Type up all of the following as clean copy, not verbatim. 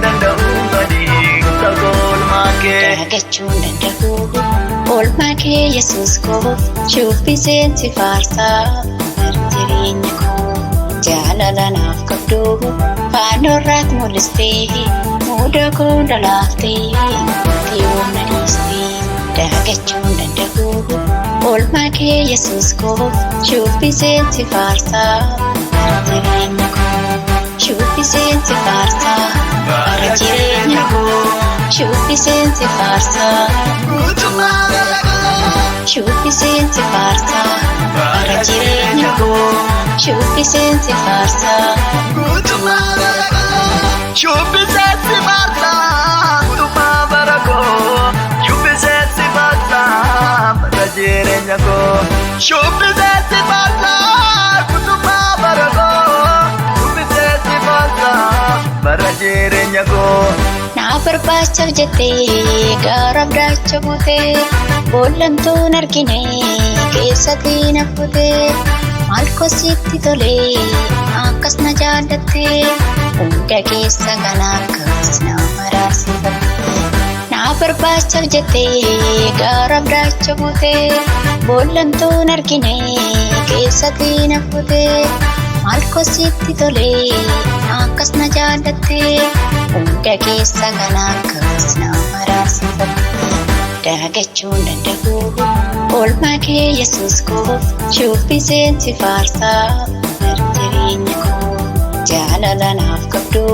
Danda'u ani gooftaa koo oolmaa kee. Dagachuun danda'u oolmaa kee Yesuus koo, shubbiseen si faarsaa bara jireenya koo. Jaalala naaf qabdu faannoorraat mul'istee, muuda koo lolaaftee mootii humna dhiistee. Dagachuun danda'u oolmaa kee Yesuus koo, shubbiseen si faarsaa bara jireenya koo. Shubbiseen si faarsaa bara jireenya koo. Shubbiseen si faarsaa. Guutummaa bara koo. Shubbiseen si faarsaa bara jireenya koo. Shubbiseen si faarsaa. Guutummaa bara koo. Shubbisee si faarsaa guutummaa bara koo. Shubbisee si faarsaa bara jireenya koo. Shubbisee si faarsaa guutummaa bara koo. Shubbisee si faarsaa bara jireenya koo. Na barbaachaaf jettee gaara abdaacha buutee, boollamtuun argine keessatti na fuutee, maal kositti tolee akkas na jaallattee, hunda keessa kan akkas na maraarsifatte. Na barbaachaaf jettee gaara abdaacha buutee, boollamtuun argine keessatti na fuutee, maal kositti tolee akkas na jaallattee, hunda keessa kan akkas na maraarsifatte. Dagachuun danda'u oolmaa kee Yesuus koo, shubbiseen si faarsaa bara jireenya koo. Jaalala naaf qabdu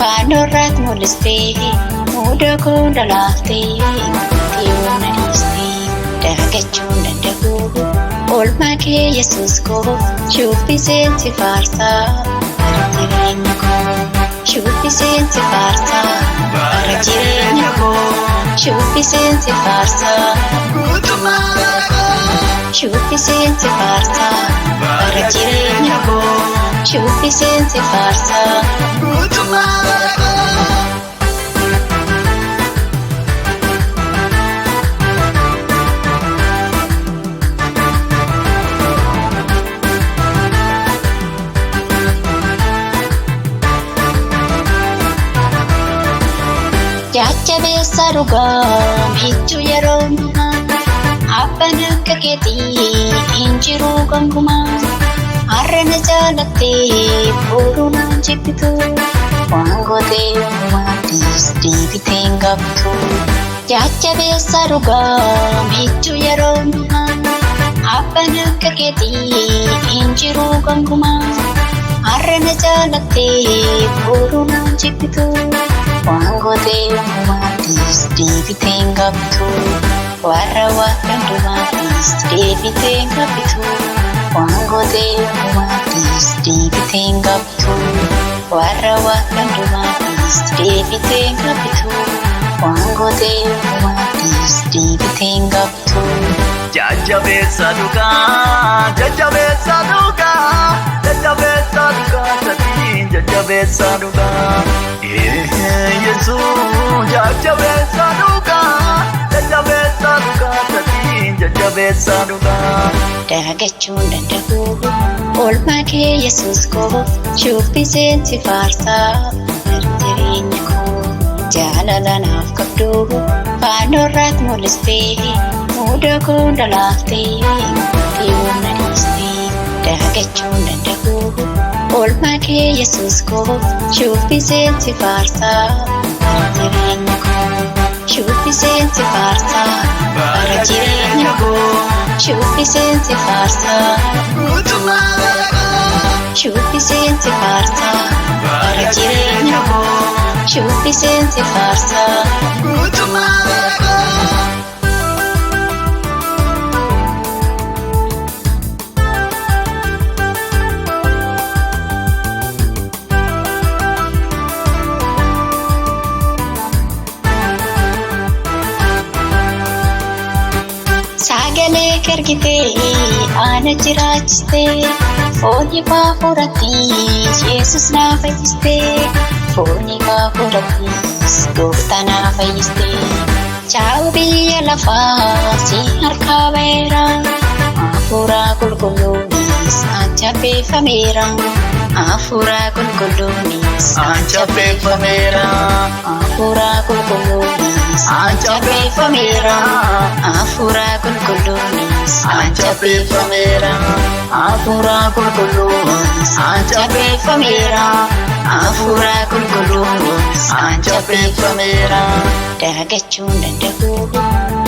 faannoorraat mul'istee, muuda koo lolaaftee mootii humna dhiistee. Dagachuun danda'u oolmaa kee Yesuus koo, shubbiseen si faarsaa bara jireenya koo. Shubbiseen si faarsaa bara jireenya koo. Shubbiseen si faarsaa. Guutummaa bara koo. Shubbiseen si faarsaa bara jireenya koo. Shubbiseen si faarsaa. Guutummaa bara koo. Jajjabeessa dhugaa michuu yeroo hundumaa, abbaan akka keetii hin jiru gonkumaa. Har'a na jaalattee boru na jibbitu, waan gootee hundumaattis deebitee hin qabdu. Jajjabeessa dhugaa michuu yeroo hundumaa, abbaan akka keetii hin jiru gonkumaa. Har'a na jaalattee boru na jibbitu, waan gootee hundumaattis deebitee hin qabdu. Warra waan hundumaattis deebitee hin qabdu. Waan gootee hundumaattis deebitee hin qabdu. Warra waan hundumaattis deebitee hin qabdu. Waan gootee hundumaattis deebitee hin qabdu. Jajjabeessa dhugaa, jajjabeessa dhugaa, jajjabeessa dhugaa sadii, jajjabeessa dhugaa. Yesuus jajjabeessa dhugaa, jajjabeessa dhugaa sadii, jajjabeessa dhugaa. Dagachuun danda'u oolmaa kee Yesuus koo, shubbiseen si faarsaa bara jireenya koo. Jaalala naaf qabdu faannoorraat mul'istee, muuda koo lolaaftee mootii humna dhiistee. Dagachuun danda'u oolmaa kee Yesuus koo, shubbiseen si faarsaa bara jireenya koo. Shubbiseen si faarsaa bara jireenya koo. Shubbiseen si faarsaa. Guutummaa bara koo. Shubbiseen si faarsaa bara jireenya koo. Shubbiseen si faarsaa. Guutummaa bara koo. Sagalee ergitee ana jiraachistee, foon ifaa furattis Yesus na fayyistee, foon ifaa furattis gooftaa na fayyistee. Chaa'u biyya lafaa si harkaa ba'eera, hafuura qulqulluunis an chapheeffameera, hafuura qulqulluunis an An chapheeffameera. Hafuura qulqulluunis an jabbeeffameera. Hafuura qulqulluunis an jabbeeffameera. Hafuura qulqulluunis an jabbeeffameera. Hafuura qulqulluunis an jabbeeffameera. Dagachuun danda'u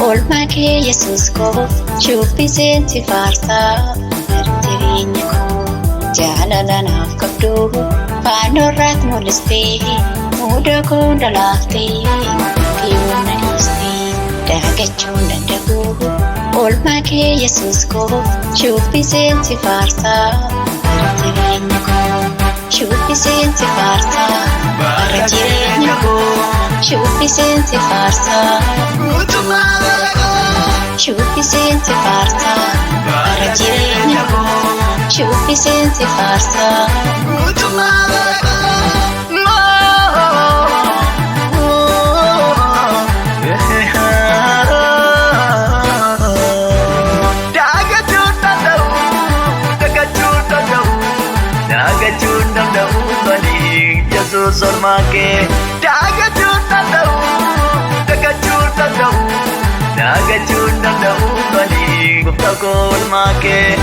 oolmaa kee Yesuus koo, shubbiseen si faarsaa bara jireenya koo. Jaalala naaf qabdu faannoorraat mul'istee, muuda koo hunda laaftee kiyyoo na dhiistee. Dagachuun danda'u oolmaa kee Yesuus koo, shubbiseen si faarsaa bara jireenya koo. Shubbiseen si faarsaa bara jireenya koo. Shubbiseen si faarsaa. Guutummaa bara koo. Shubbiseen si faarsaa bara jireenya koo. Shubbiseen si faarsaa. Guutummaa bara koo. Dagachuun danda'u, dagachuun danda'u, dagachuun danda'u bani Yesuus olmaa kee. Dagachuun danda'u, dagachuun danda'u, dagachuun danda'u bani gooftaa koo olmaa kee.